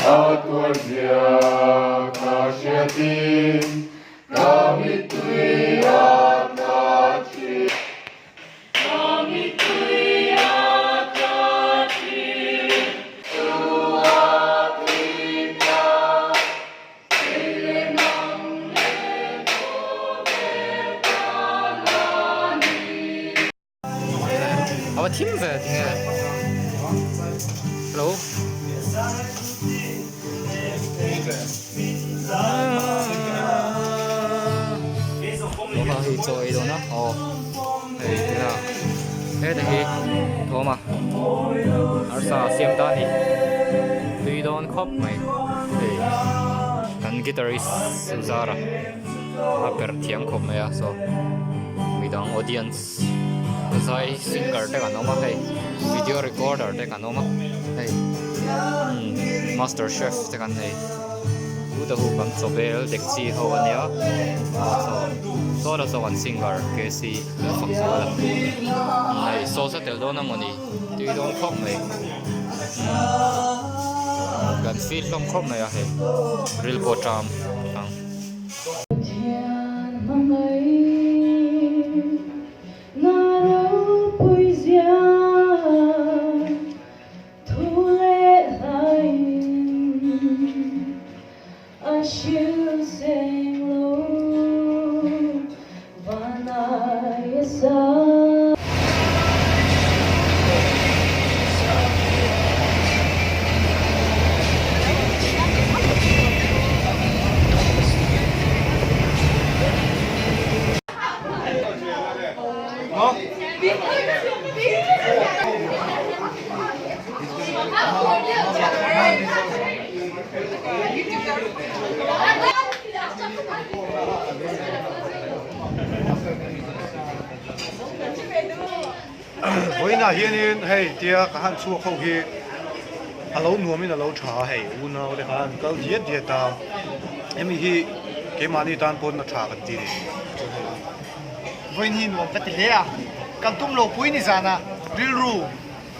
A tuar zia ka hriatin ka mittui a tla thin. Ka mittui a tla thin. Chu a thi ta kei leh nang leh khawvel ta la ni. Ava thim ve tinge hello Thawma hi chaw ei dawn a aw hei tuna heta hi Thawma arsa siam ta a ni tui dawn khawp mai hei kan guitarist Zara a perh thiam khawp mai a saw midang audience zai singer te kan awm a hei video recorder te kan awm a hei umm master chef te kan nei chu te hu kan chaw bel dekchi ho a nia aw chaw saw la saw kan singer KC leh fak zual a hei sauce a tel dawn a mawni tui dawn khawp mai umm kan fit hlawm khawp mai a hei ril pawh ṭam ang. Vawiinah hianin hei tia ka han chhuak ho hi a lo nuamin a lo tha a hei unau te khan an kal diat diat a hemi hi keimahni tan pawn a tha kan ti a ni. Vawiin hi nuam ka ti hle a, kan tum lo pui ni zana rilru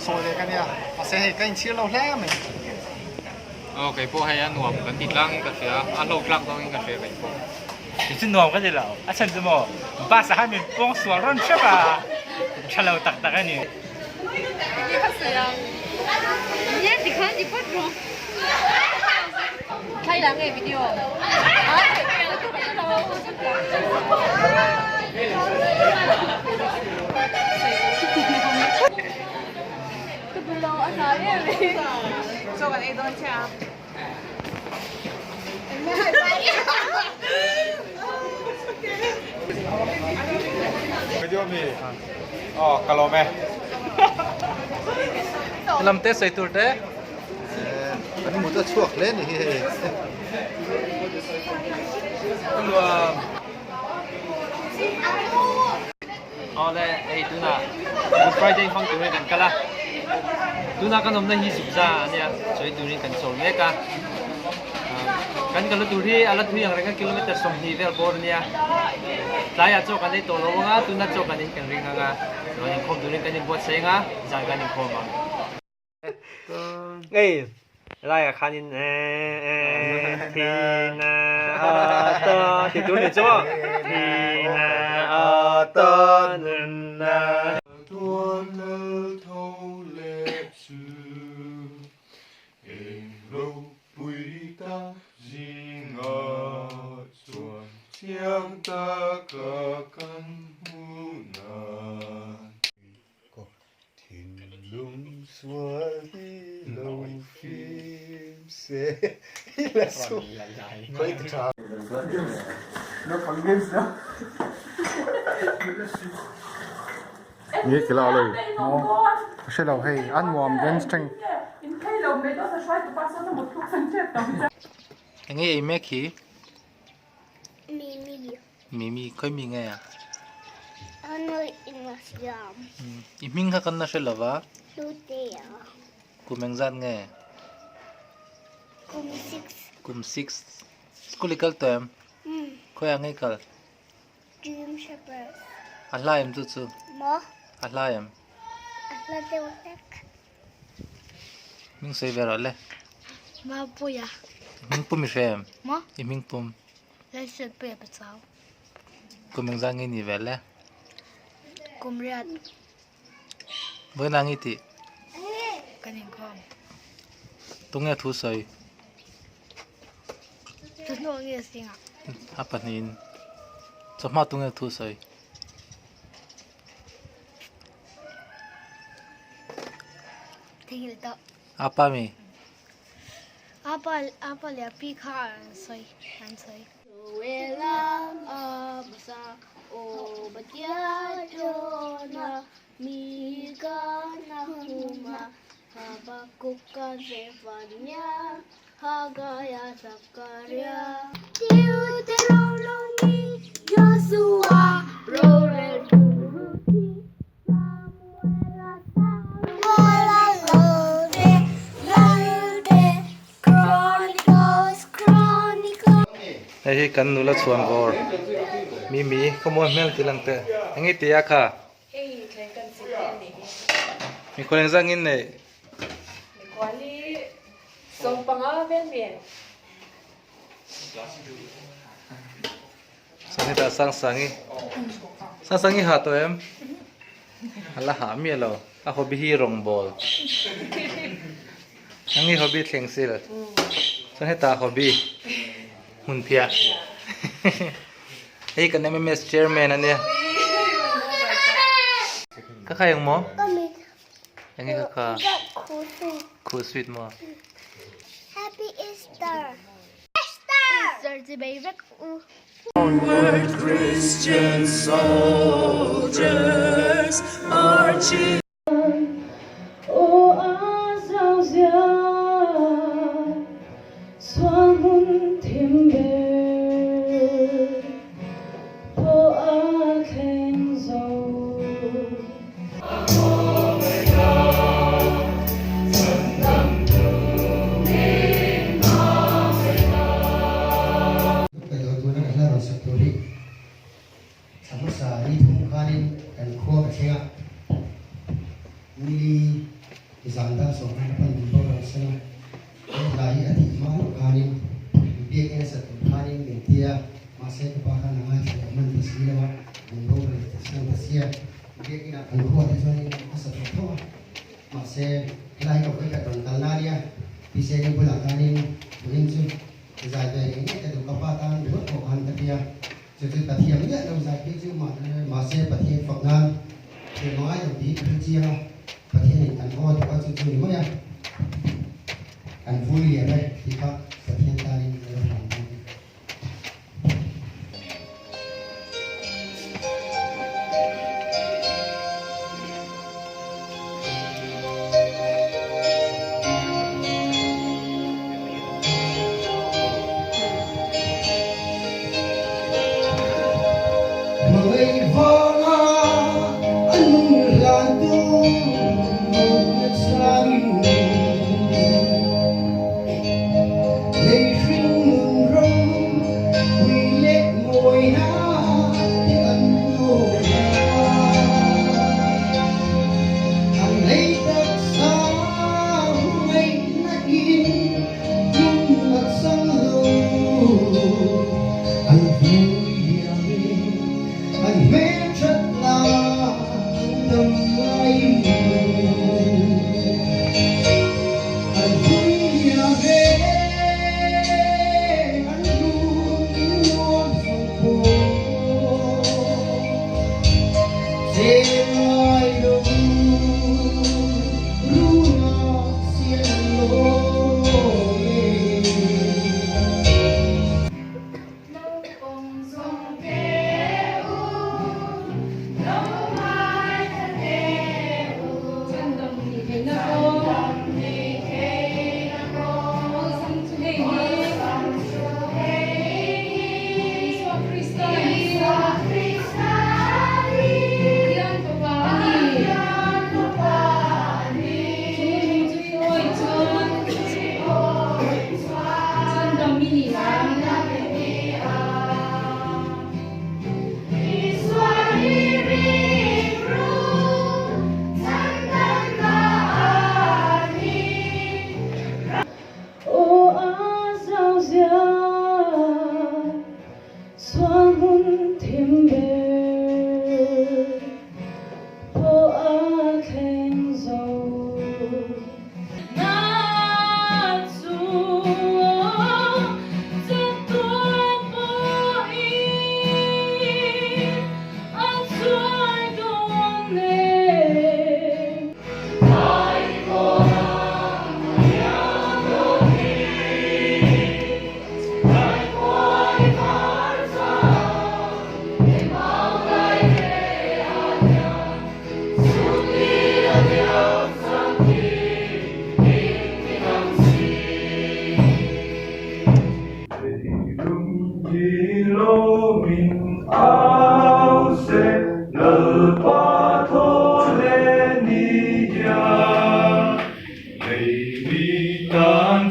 sawi leh ka nia mahse hei ka inchhir lo hle mai. Aw kei pawh hei a nuam kan ti tlangin ka hria a hlauh tlak zawngin ka hria kei pawh. Ti chu nuam ka ti lo, a chhan chu maw bus ah khan min pawng sual rawn hrep a, tha lo tak tak a ni. Lam te sawi tur te. Kan mut a chhuak hle ni hi hei. Awle hei tunah Good Friday hmang turin kan kal a, tuna kan awmna hi zukza a nia sawi turin kan chawl mek a, kan kalna tur hi a la thui ang reng a kilometer 20 vel bawr a nia, tlaiah chaw kan ei tawh lo ang a, tuna chaw kan ei hi kan ring ang a, chuan inkhawm turin kan inbuatsaih ang a, zan kan inkhawm ang. Ei laiah khanin thina ata ti tur ni chu maw thina ata nunna. Tuan lal tho leh chu eng ropui tak zingah chuan chiang taka kan hmuh nan. Thinlung sual hi lo fim se i la su khawi ti tha. Nge kila a lo ka hre lo hei an nuam dance thleng. Enge ei mek hi? Mimi. Mimi khawi mi nge a? Ano in a siam. I hming kha kan la hre lova. Hlutea. Kum engzat nge? Kum 6. Kum 6. School i kal tawh em? Um. Khawi ah nge i kal? Dream Shepherd. A hla em chu chu? Maw? A hla em? A hla deuh hlek. Hming sawi ve rawh le. Mapuia. Hming pum i hre em? Maw? I hming pum. Lalhriatpuia Pachuau. Kum engzah nge ni vel e? Kum riat. Vawiin ah nge i tih? Kan inkhawm. Tunge thu sawi? Chawhnu nge zingah? A pahnihin. Chawhma tunge thu sawi? Theihnghilh tawh. Apa mi? Apa apa leh pi kha an sawi an sawi. Joela Amasa Obadiah Jonah Mika Nahuma Habakkuk Zephaniah Haggai Zachariah Deuteronomy Joshua Rorel Ruthi Hei hi kan nula chhuan vawr Mimi khawmuan hmel tih lang teh eng nge tia kha mikhual engzah ngin nei Sanghita Sangsangi Sangsangi ha tawh em a la ha miah lo a hobby hi rawngbawl ang hi hobby thleng sil chuan hetah hobby hmun phiah hei kan M_M_S chairman a nia ka kha eng maw eng nge ka kha khuh sweet maw Happy Easter. Ka tuna ka hla rawn sak tur hi thla hmasa ni thum khanin kan khua ka thleng a, nili zan dar sawm khan ka pan dun bawk rawn sen a, he hla hi a thih hma hlauh khanin biakinn a sat tur khanin min ti a, mahse ka pa khan a ngaithla leh hman ta si lo a, min boral ta san ta si a, biakinn ah kan khua te chuanin a sa tawh tho a, mahse helai hi ka vawi khat rawn kal na nia, Piseni bulah khanin vawiin chu Zai ve ngei ngei ka duh ka pa tan ringawt pawh khan ka tia chu chu ka thiam miah lo zai phei chu mahse Pathian fak nan thiam a ngai lo tih ka hre chiang a Pathian in kan aw duh a chu chu ni mai a kan vui lian e tih kha Pathian tan in ka lo hlan dawn a ni. Hmangaih vanga a nun hlantu mawhna changin lei hring.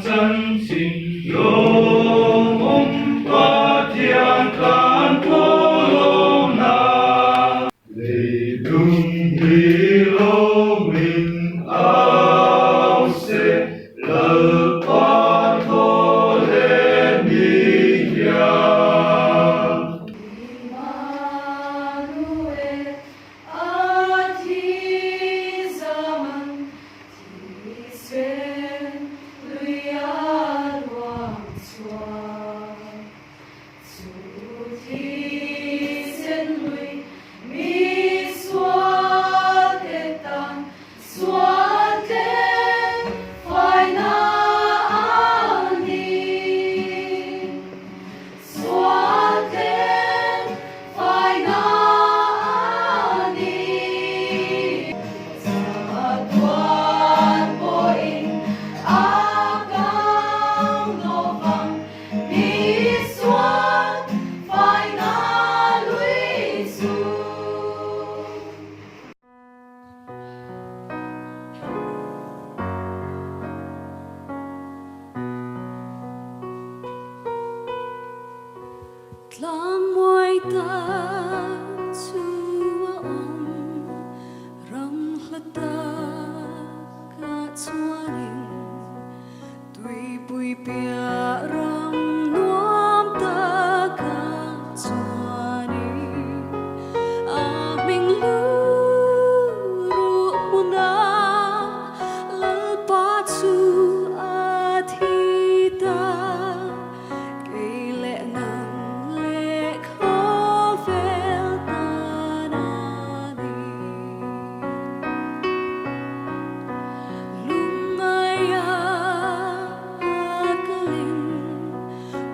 chanchin lawmawm Pathian tlan thlawlawmna. Leilung hi lawmin au se Lalpa thaw leh ni hian. Tlangmuai tak chu a awm, ram hla takah chuanin tuipui piah ram nuam takah chuanin a hming lu ruh hmunah Lalpa chu a thi ta. Kei leh nang leh khawvel tan a ni. Lungngaia a kalin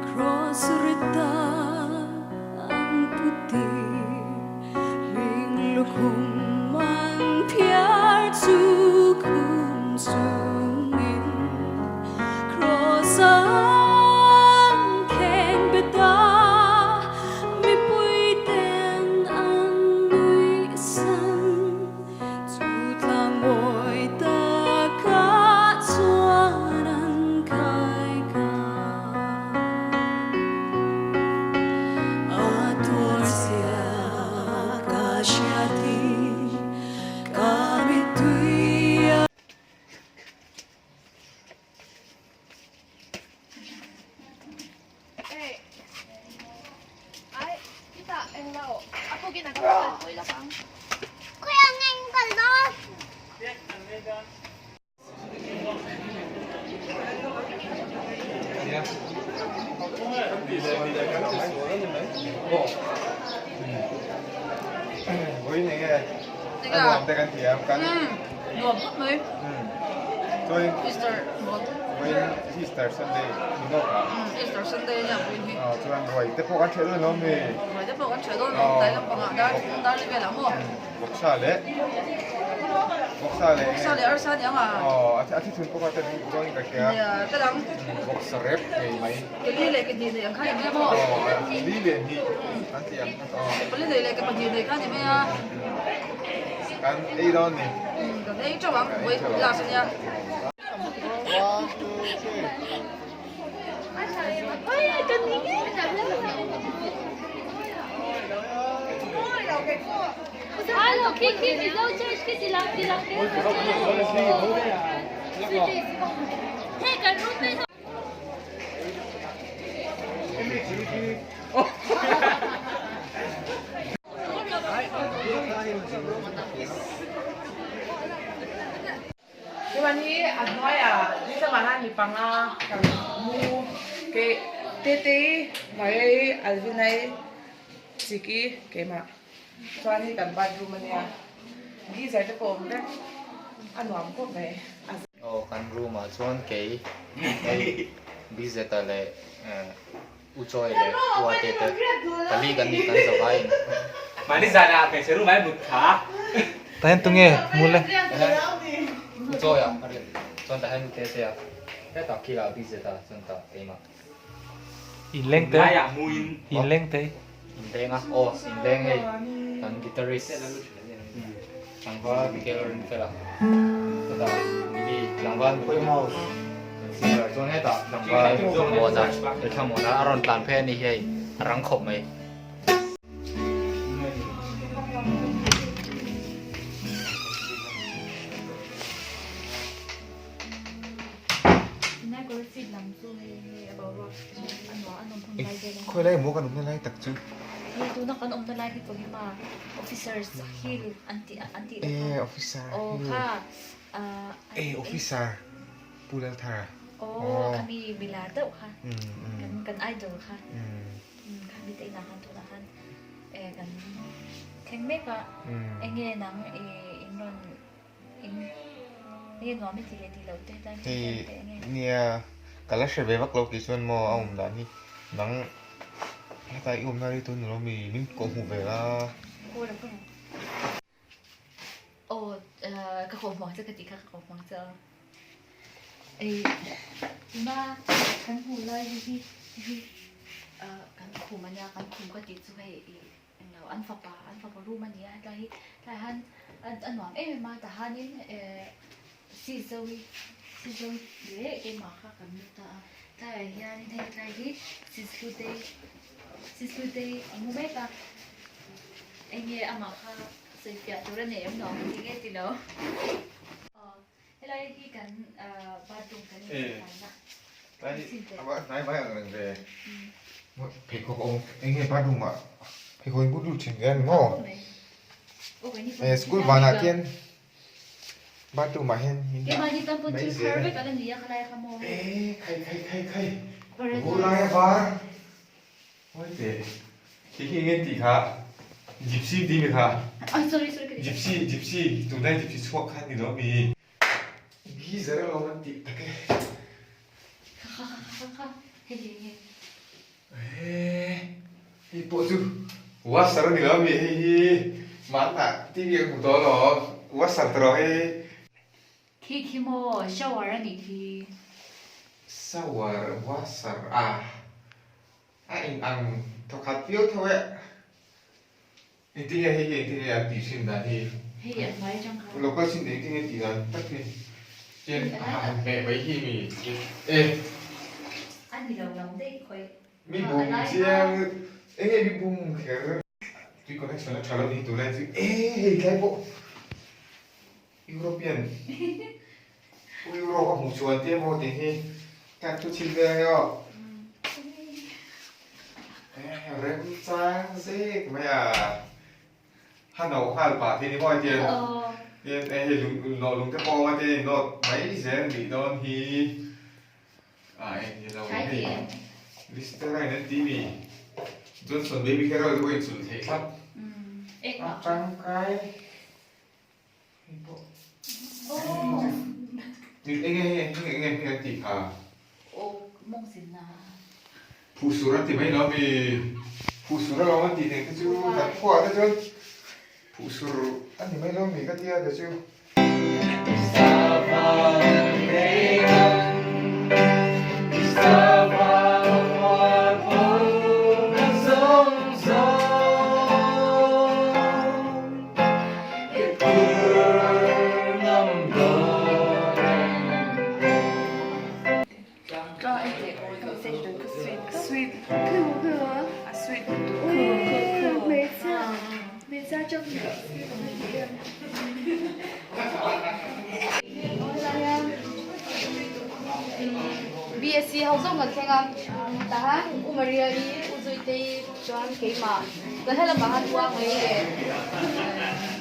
Cross rita an putir Hling lukhum an phiar chu khum chungin Cross an kheng bet a, mipui ten an nuih san. Chu tlang mawi takah chuan an khai khan. A tuar zia ka hriat hi ka mittui a. Nuam khawp mai. Easter nuam. Easter Sunday ni nawk a. Easter Sunday nia puin hi. Chuan ruai te pawh kan ṭheh dawn lo mi. Ruai te pawh kan ṭheh dawn lo tlai lampangah dar dar li velah maw. Vawksa leh vawksa leh Vawksa leh arsa niang a. Aw a thithun pawh kha tel dawn in ka hria. Nia tel ang. Vawksa rep ngei mai. Ke li leh ke hnih nei ang kha ni mai a maw. Aw li leh hnih an ti ang. Ke pali nei leh ke pahnih nei kha ni mai a. Kan ei dawn ni. Kan ei teuh ang, wait last ania. One, two, three. Chuan hi a hnuaiah nizamah hian mi panga kan mu ke Tetei Maria-i Alvina-i Chiki keimah chuan hi kan bathroom ania geyser te pawh a awm vek a nuam khawp mai. Aw kan room ah chuan kei hei Bizeta leh U Chawi leh U Ate te pali kan nih kan zo aiin. Mahni zanah hmeichhe room ah hian mut kha. Tah hian tunge mu le? Tah hian U Chawi ah a riat chuan tah hian U Tete ah hetah khilah Bizeta chuan tah keimah. Inleng te. Inleng te. Inleng a aw inleng hei kan guitarist tlangval Michael Rinfela chutah Mili tlangval Mili. Chuan hetah tlangval Muana, Lalthlamuana a rawn tlan phei a ni hi hei a rang khawp mai. Khawi lai maw kan awmna lai tak chu? Hei tuna kan awmna lai hi Kohima Officers Hill an tih an tih Eh Officer Hill. Aw kha Eh Officer Pu Lalthara. Aw khami milar deuh kha kan kan idol kha khami te inah khan tunah khan kan thleng mek a enge nang i in rawn Hei nia ka la hre ve vak lo tih chuan maw a awm dan hi nang heta i awmna rei tun alo mi min kawh hmuh ve la. Englo an fapa an fapa room a ni a hetlai hi tlaiah hian a nuam em em a tah hianin ehh si zoe si zoe leh keimah kha kan lut ta a tlaiah hianin hei tlai hi sislutei sislutei a mu mek a enge amah kha sawi fiah tur a nei em lo ang ti nge ti lo aw helai hi kan ahh bathroom kan intifai na. Hnai mai ang reng ve. Pheikhawk a awm eng nge bathroom ah pheikhawk in but lut thin ve a ni maw? Eh school vanah khian bathroom ah hian in dah mai zel a ni. Eh khai khai khai khai vur lai a var Hawi teh khi khi enge tih kha gypsy tih mi kha gypsy gypsy tunlai gypsy chhuak kha ni lo mi. Geyser a lo an tih tak e. Kha kha kha kha hei hi enge. Eee hei pawh chu washer a ni lo ami hei hi mahna TV a hmu tawh alawm washer ta rawh hei. Khi khi maw shower a nih khi. Shower washer a a in ang thawkhat viau tho e. Engtin nge hei hi engtin nge an tih thin dan hi? Hei a hmai atang khan. Local chin engtin nge tih dan tak hi? Chuan a han hmeh mai hi mi e. A ni lo lam daih khawih. Mi bum chiang enge mi bum kher. Tui connection a tha lo ni tunlai chu e hei tlai pawh European Euro ka hmuh chuan te maw tih hi ka thu chhin ve ange aw. Remchang zek mai a, ha no nghal pah thei ni maw hetiang hian hei lung nawh lung te pawh a awm a te nawt mai zel nih dawn hi a eng ni lo hei Listerine an ti mi Johnson baby carol te pawh inchulh theih thlap a tangkai. Phuhsur an ti mai lo mi phuhsur alawm an tih nen te chu kan khuaah te chuan phuhsur an ti mai lo mi ka tia te chu. BSc ho zawng kan thleng a tahan U Maria-i U Zuitei chuan keimah kan he lamah han uang mai le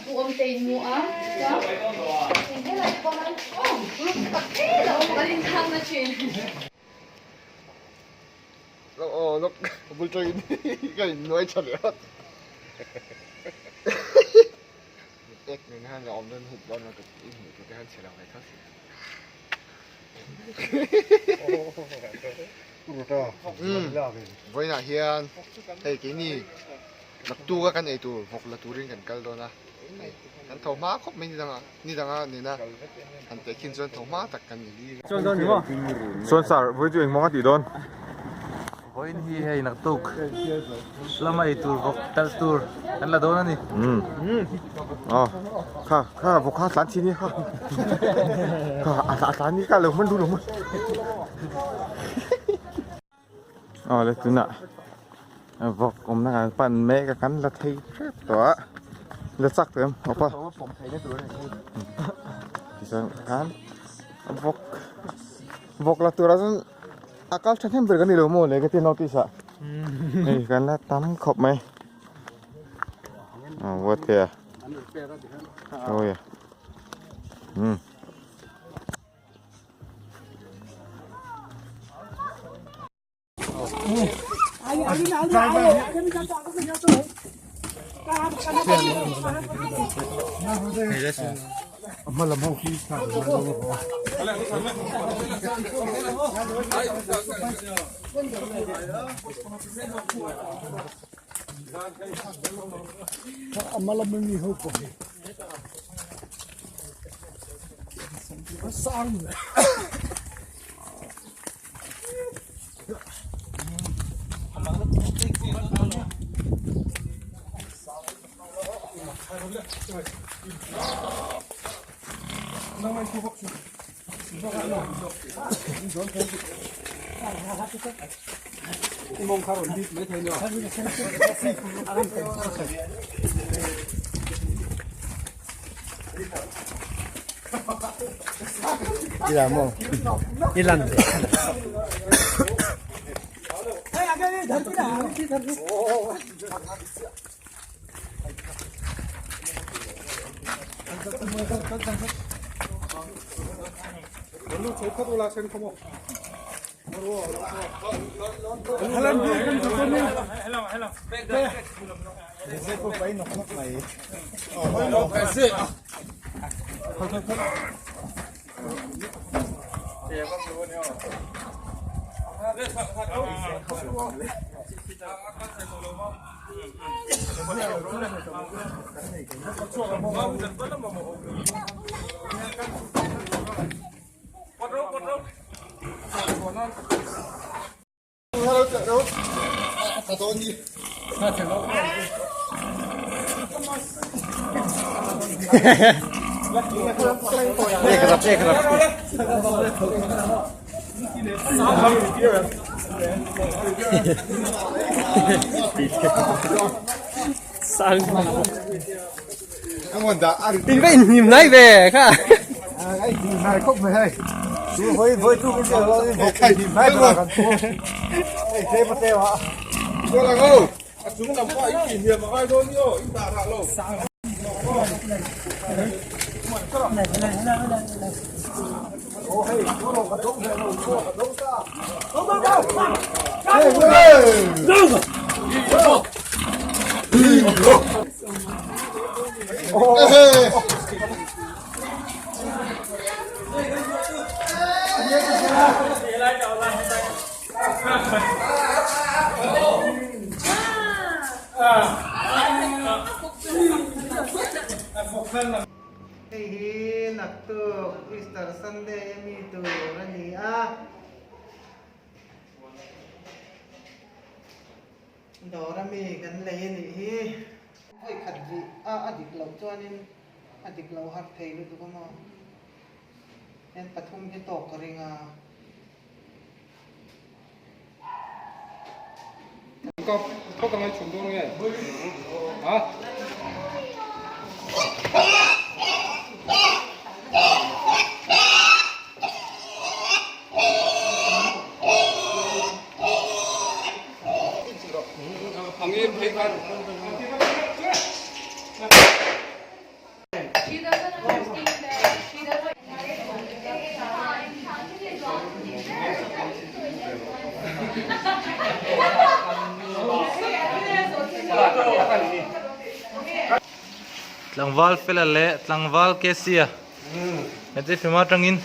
U Awmtei in mu a chuan eng helai te pawh han aw ruk tak zel a awm kan inkhang na thin. Aw lawk a bul tangin ka innuai tha leh hawt. Ek nen hian a awm dawn hup dawn a ka i hmuh tur te hian chhe lo ve tho si. Vawiinah hian hei keini naktuk a kan ei tur vawk la turin kan kal dawn a kan tho hma khawp mai ni dangah ni danga nena han teh khin chuan tho hma tak kan ni. Chuan sir vawi chu engmawng a tih dawn? Vawiin hi hei naktuk lama ei tur vawk talh tur kan la dawn a ni. Aw kha kha vawk kha a tlan thin hi kha kha a tlan hi kha lo hman duh lo hman. Aw le tunah vawk awmna kan pan mek a kan la thei hrep tawh a la chak tawh em awpa tichuan khan vawk vawk la turah chuan a kal thahnem ber kan ni lo maw le ka ti notice ah hei kan la tam khawp mai aw what a awi a umm. Hei hi naktuk Easter Sunday a mi tur a ni a. Dawr a mi kan lei a nih hi. Vawi khat rih a a dik loh chuanin a dik lo har thei lutuk a maw. Hian pathum hi tawk ka ring a. She doesn't understand that. She doesn't. Tlangval fela leh tlangval Kesia heti film atangin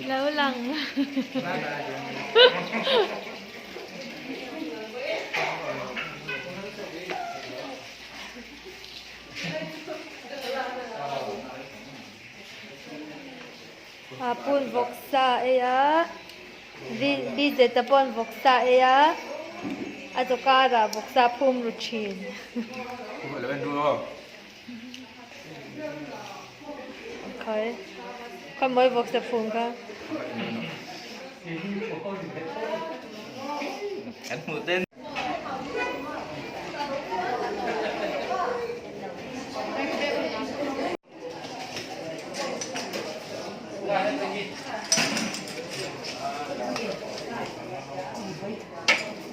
Lo lang. A pun vawksa ei a Bzeta paw'n vawksa ei a a chaw karah vawksa phum ru thin. Khawi khawi mawi vawksa phum kha. Kan hmuh ten.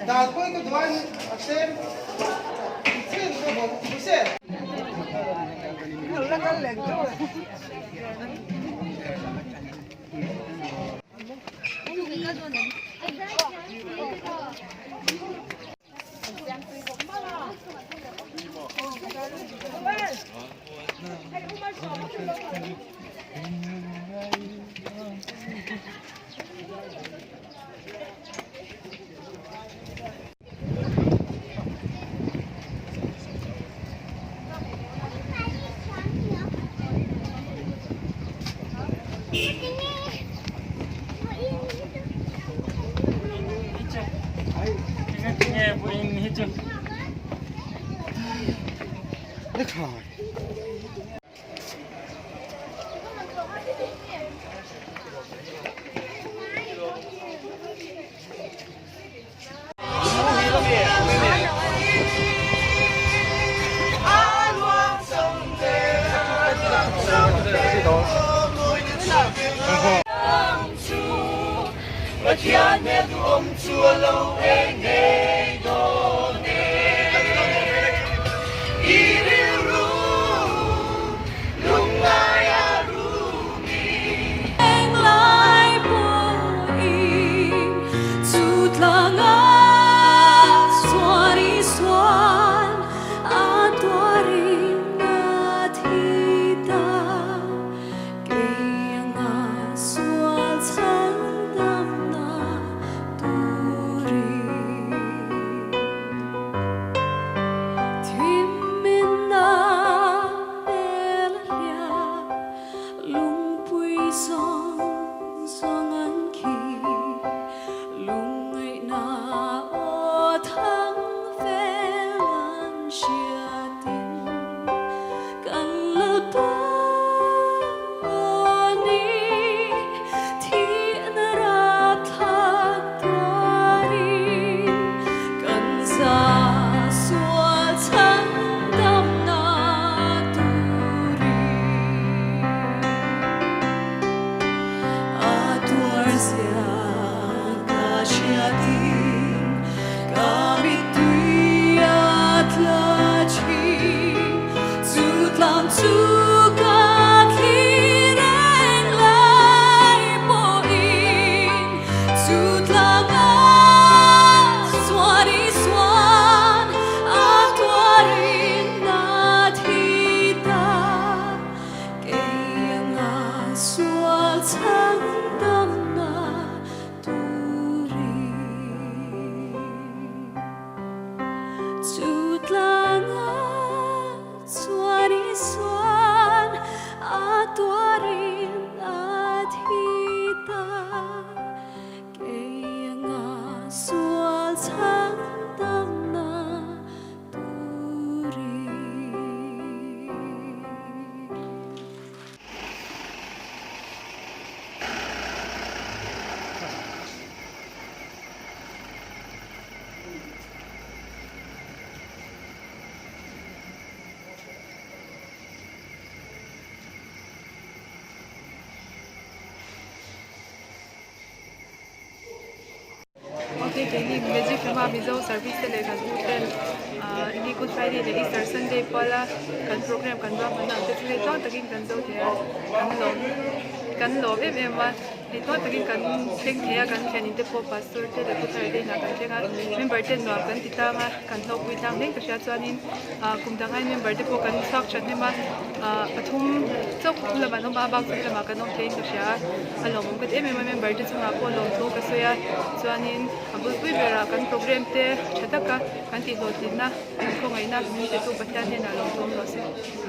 Dal pawh i ka duan a tlem chin ka bawk se. Ok keini Magic lama Mizo service te leh kan u ten ah ni Good Friday leh Easter Sunday puala kan program kan ruahmanna ang te chu hei tluang takin kan zo thei a kan lawm kan lawm em em a. Hei tluang takin kan thleng thei a, kan thianin te pawh pastor te leh putar te inah kan thleng a, member ten nuam kan ti tlang a, kan hlawkpui tlang hleng ka hria chuanin ah kum dang aiin member te pawh kan chhuak tha hnem a, ah pathum chauh lam an awm a, a bak chu helamah kan awm theiin ka hria a, a lawmawm ka ti em em a, member te chungah pawh lawmthu ka sawi a, chuanin a bulpui berah kan program te tha taka kan tihhlawhtlinna kan khawngaihna min petu Pathian hnenah lawmthu awm rawh se.